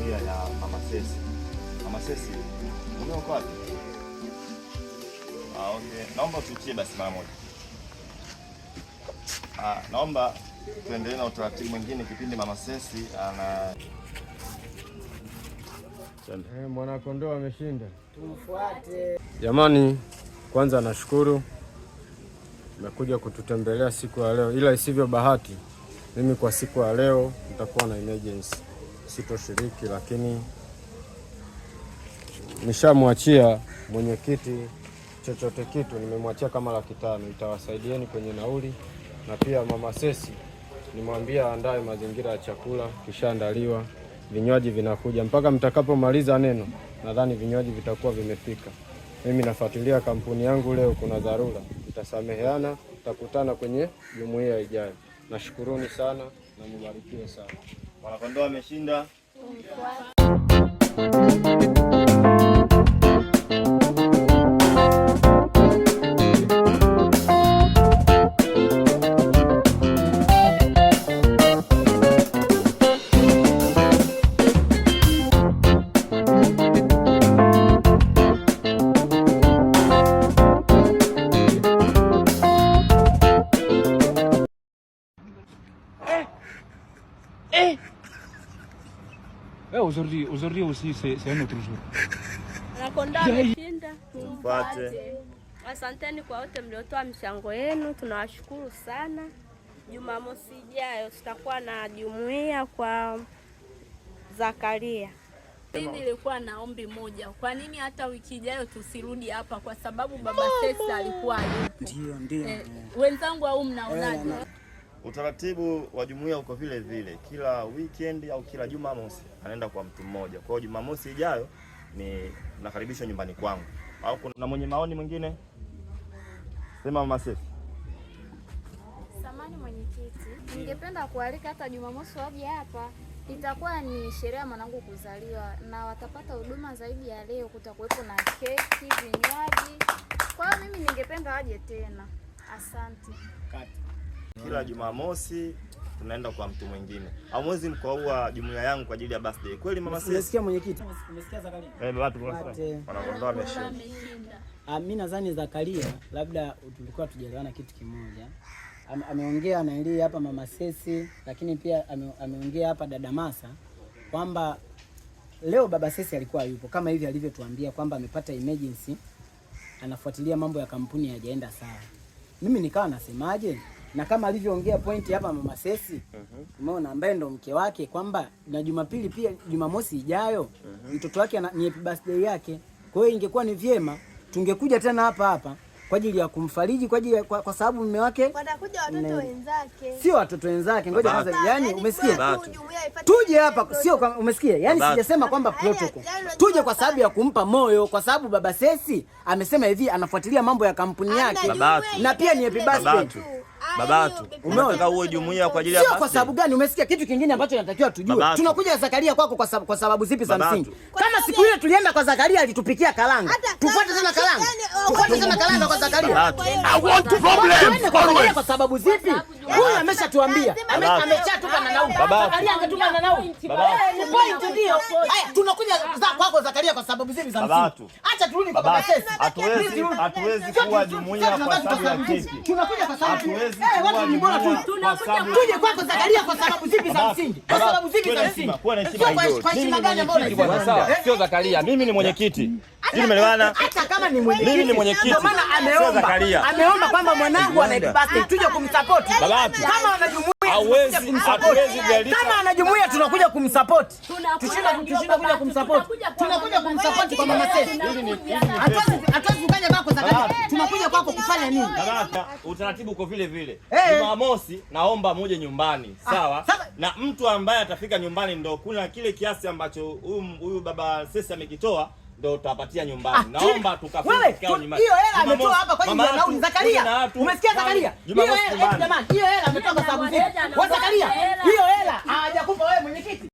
Jumuiya ya Mama Sesi. Mama Sesi, mume uko wapi? Ah, okay. Naomba utuitie basi mara moja. Ah, naomba tuendelee na utaratibu mwingine kipindi Mama Sesi ana Mwanakondoo ameshinda. Tumfuate. Jamani, kwanza nashukuru mmekuja kututembelea siku ya leo, ila isivyo bahati mimi kwa siku ya leo nitakuwa na emergency, sitoshiriki, lakini nishamwachia mwenyekiti chochote kitu, nimemwachia kama 500,000 itawasaidieni kwenye nauli, na pia Mama Sesi nimwambia aandae mazingira ya chakula, kishaandaliwa vinywaji vinakuja mpaka mtakapomaliza neno, nadhani vinywaji vitakuwa vimefika. Mimi nafuatilia kampuni yangu leo, kuna dharura, tutasameheana, tutakutana kwenye jumuiya ijayo. Nashukuruni sana na mubarikiwe sana. Mwanakondoo ameshinda. Aujourd'hui, aujourd'hui aussi, c'est un autre jour. Mwanakondoo ameshinda. Tumfuate. Asanteni kwa wote mliotoa michango yenu, tunawashukuru sana. Jumamosi ijayo tutakuwa na jumuiya kwa Zakaria. Mimi nilikuwa na ombi moja, kwa nini hata wiki ijayo tusirudi hapa? Kwa sababu baba Sesi alikuwa hayupo. Ndio, ndio. Wenzangu au mnaonaje? Utaratibu wa jumuiya uko vile vile, kila weekend au kila Jumamosi anaenda kwa mtu mmoja. Kwa hiyo Jumamosi ijayo ni nakaribishwa nyumbani kwangu. Au kuna mwenye maoni mwingine? Sema Mama Sesi. Samani mwenyekiti, ningependa kualika hata Jumamosi waje hapa. Itakuwa ni sherehe ya mwanangu kuzaliwa na watapata huduma zaidi ya leo. Kutakuwepo na keki, vinywaji. Kwa hiyo mimi ningependa waje tena. Asante. Kila Jumamosi tunaenda kwa mtu mwingine. Au mwezi mkaua jumuiya yangu kwa ajili ya birthday. Kweli Mama Sesi? Umesikia mwenyekiti? Umesikia Zakaria? Eh, baba tu Mate. Mwanakondoo ameshinda. Ah, mimi nadhani Zakaria labda tulikuwa tujaelewana kitu kimoja. Ameongea na ili hapa Mama Sesi, lakini pia ameongea hapa dada Masa kwamba leo baba Sesi alikuwa yupo kama hivi alivyotuambia kwamba amepata emergency, anafuatilia mambo ya kampuni hayajaenda sawa. Mimi nikawa nasemaje, na kama alivyoongea pointi hapa Mama Sesi, umeona, ambaye ndo mke wake, kwamba na Jumapili pia Jumamosi ijayo mtoto wake ni happy birthday yake. Kwa hiyo ingekuwa ni vyema tungekuja tena hapa hapa kwa ajili ya kumfariji kwa ajili ya, kwa sababu mume wake Watakuja watoto wenzake. Sio watoto wenzake, ngoja Babatu. kwanza, yani Yaani umesikia? bora tu jumuiya ipate Tuje hapa sio kwa, umesikia? Yani Babatu. sijasema kwamba Yaani, protocol. yaani unajua Tuje kwa sababu ya kumpa moyo, kwa sababu baba Sesi amesema hivi anafuatilia mambo ya kampuni yake. Babatu. Na pia ni happy birthday. Babatu. Babatu. Unataka uwe jumuiya kwa ajili ya Sio kwa birthday? sababu gani? Umesikia kitu kingine ambacho natakiwa tujue. Babatu. Tunakuja Zakaria kwako kwa sababu zipi za Babatu. msingi? Kama siku ile tulienda kwa Zakaria alitupikia karanga. Hata Tufuate kama- tena karanga. yaani, Tufuate tena karanga kwa Zakaria. Babatu. I want problems Tuende kwa Zakaria always. kwa sababu zipi? Huyu ameshatuambia. Babatu. Ameshatupa na nauli. Babatu. Zakaria angetupa na nauli. Babatu. Ni point ndio. Haya, tunakuja za kwako Zakaria kwa sababu zipi za msingi? Babatu. Acha turudi kwa baba Babatu. Sesi. Hatuwezi kuwa jumuiya kwa sababu ya keki. Tunakuja kwa sababu Hatuwezi watu kuwa ni bora tu. jumuiya kwa sababu Tuje kwako Zakaria kwa sababu zipi za msingi? Kwa sababu zipi Kuwa za na msingi? heshima, kuwa na heshima. Sio kwa heshima gani ambayo unaisema? Sawa, sio Zakaria. Mimi ni mwenyekiti. Sisi tumeelewana? Hata kama ni mwenyekiti. Mimi ni mwenyekiti. Ndio maana Sio ameomba. Zakaria. Ameomba kwamba mwanangu ana happy birthday tuje kumsupport. Babatu. Kama wanajumuiya Hauwezi, tunakuja kumsupport. hatuwezi kujalisha. Kama wanajumuiya tunakuja kumsupport. Tunakuja ndio Tushinda kuja Babatu, kumsupport. tunakuja kwa Tunakuja mama kumsupport kwa mama Sesi. Tunakuja. Hatuwezi kukaja kwako Zakaria. Tunakuja kwako kufanya nini? Babatu, utaratibu uko vile vile. Eh. Jumamosi naomba muje nyumbani, sawa? sasa- Na mtu ambaye atafika nyumbani ndo kuna kile kiasi ambacho huyu baba Sesi amekitoa ndo utapatia nyumbani. Naomba tukafike Wewe, kikao nyumbani. hiyo hela ametoa Jumamosi, hapa kwa ajili mama ya nauli. yatu, Zakaria, kuja na watu. umesikia Zakaria? Hiyo Jumamosi hela, nyumbani. jamani, hiyo hela ametoa kwa sababu zipi? Wewe Zakaria, hiyo hela hajakupa wewe mwenyekiti.